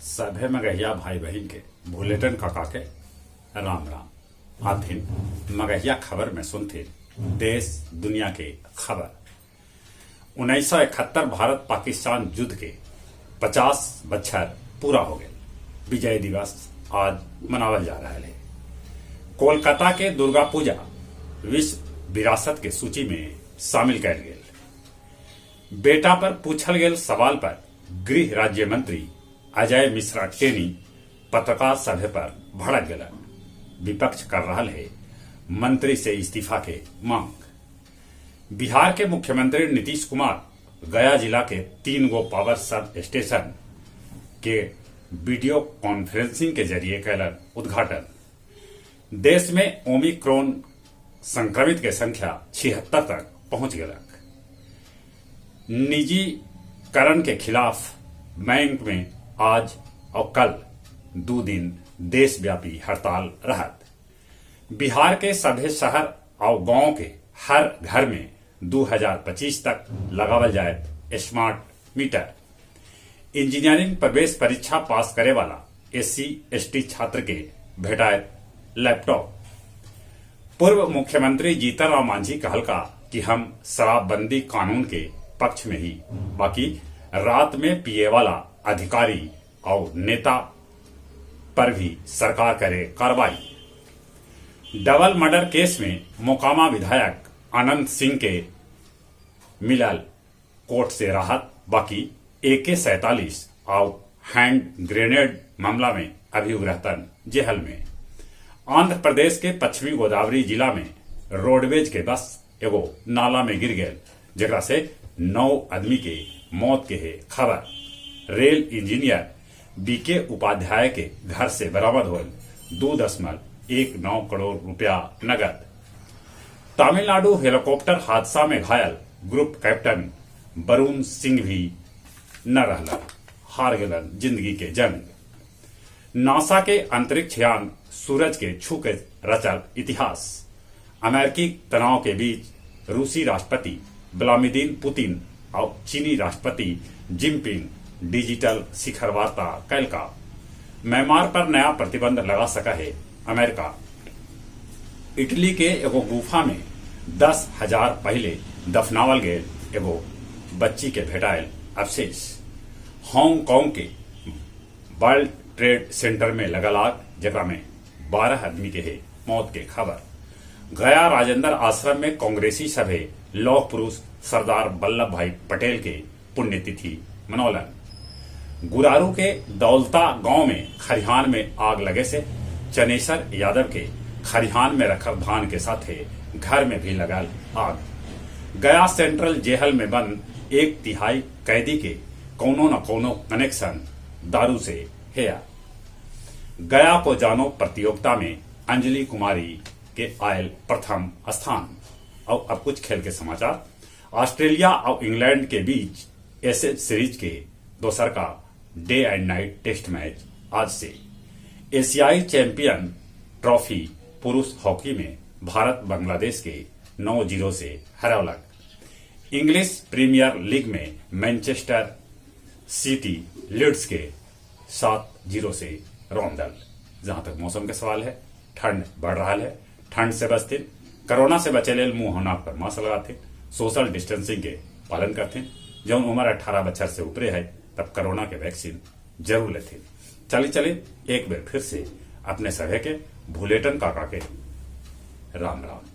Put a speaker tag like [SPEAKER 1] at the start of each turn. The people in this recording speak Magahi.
[SPEAKER 1] सभे मगहिया भाई बहिन के भुलेटन काका के राम राम। आथिन मगहिया खबर में सुनथिन देश दुनिया के खबर। 1971 भारत पाकिस्तान युद्ध के 50 बच्छर पूरा हो गए। विजय दिवस आज मनावल जा रहा है। कोलकाता के दुर्गा पूजा विश्व विरासत के सूची में शामिल कैल गेल। बेटा पर पूछल गेल सवाल पर गृह राज्य मंत्री अजय मिश्रा टेनी पत्रकार सभे पर भड़क गेलन। विपक्ष कर रहा है मंत्री से इस्तीफा के मांग। बिहार के मुख्यमंत्री नीतीश कुमार गया जिला के 3 गो पावर सब स्टेशन के वीडियो कॉन्फ्रेंसिंग के जरिए कैलन उद्घाटन। देश में ओमिक्रॉन संक्रमित के संख्या 76 तक पहुंच गलक। निजीकरण के खिलाफ बैंक में आज और कल 2 दिन देशव्यापी हड़ताल रहत। बिहार के सभे शहर और गांव के हर घर में 2025 तक लगावल जाए स्मार्ट मीटर। इंजीनियरिंग प्रवेश परीक्षा पास करे वाला SC ST छात्र के भेटाए लैपटॉप। पूर्व मुख्यमंत्री जीतन राम मांझी कहलका कि हम शराबबंदी कानून के पक्ष में ही, बाकी रात में पिए वाला अधिकारी और नेता पर भी सरकार करे कार्रवाई। डबल मर्डर केस में मोकामा विधायक अनंत सिंह के मिलल कोर्ट से राहत, बाकी AK-47 और हैंड ग्रेनेड मामला में अभियोग रहतन जेहल में। आंध्र प्रदेश के पश्चिमी गोदावरी जिला में रोडवेज के बस एगो नाला में गिर गए, जेकरा से 9 आदमी के मौत के है खबर। रेल इंजीनियर बीके उपाध्याय के घर से बरामद होल 2.19 करोड़ रुपया नगद। तमिलनाडु हेलीकॉप्टर हादसा में घायल ग्रुप कैप्टन वरुण सिंह भी न रहलन, हार गेलन जिंदगी के जंग। नासा के अंतरिक्ष यान सूरज के छू के रचल इतिहास। अमेरिकी तनाव के बीच रूसी राष्ट्रपति व्लादिमीर पुतिन और चीनी राष्ट्रपति जिनपिंग डिजिटल शिखर वार्ता कैलका। म्यांमार पर नया प्रतिबंध लगा सका है अमेरिका। इटली के एगो गुफा में 10,000 पहले दफनावल गए एगो बच्ची के भेटायल अवशेष। हांगकांग के वर्ल्ड ट्रेड सेंटर में लगल आग, जेकरा में 12 आदमी के है मौत के खबर। गया राजेंद्र आश्रम में कांग्रेसी सभे लौह पुरुष सरदार वल्लभ भाई पटेल के पुण्यतिथि मनौलन। गुरारू के दौलता गांव में खरिहान में आग लगे से चनेसर यादव के खरिहान में रखल धान के साथे घर में भी लगल आग। गया सेंट्रल जेहल में बंद 1/3 कैदी के कोनो न कोनो कनेक्शन दारू से है। गया को जानो प्रतियोगिता में अंजलि कुमारी के आयल प्रथम स्थान। और अब कुछ खेल के समाचार। ऑस्ट्रेलिया और इंग्लैंड के बीच एशेज सीरीज के दोसर का day and night test match आज से। एशियाई चैंपियन ट्रॉफी पुरुष हॉकी में भारत बांग्लादेश के 9-0 से हरौलक। इंग्लिश प्रीमियर लीग में मैनचेस्टर सिटी लीड्स के 7-0 से रौंदल। जहां तक मौसम के सवाल है, ठंड बढ़ रहा है, ठंड से बचते, कोरोना से बचे लेल मुंह नाक पर मास्क लगाते, सोशल डिस्टेंसिंग के पालन करते। जब उम्र 18 बछर से ऊपरे है तब कोरोना के वैक्सीन जरूर लेते। चले चले एक बार फिर से अपने सभे के भुलेटन काका के राम राम।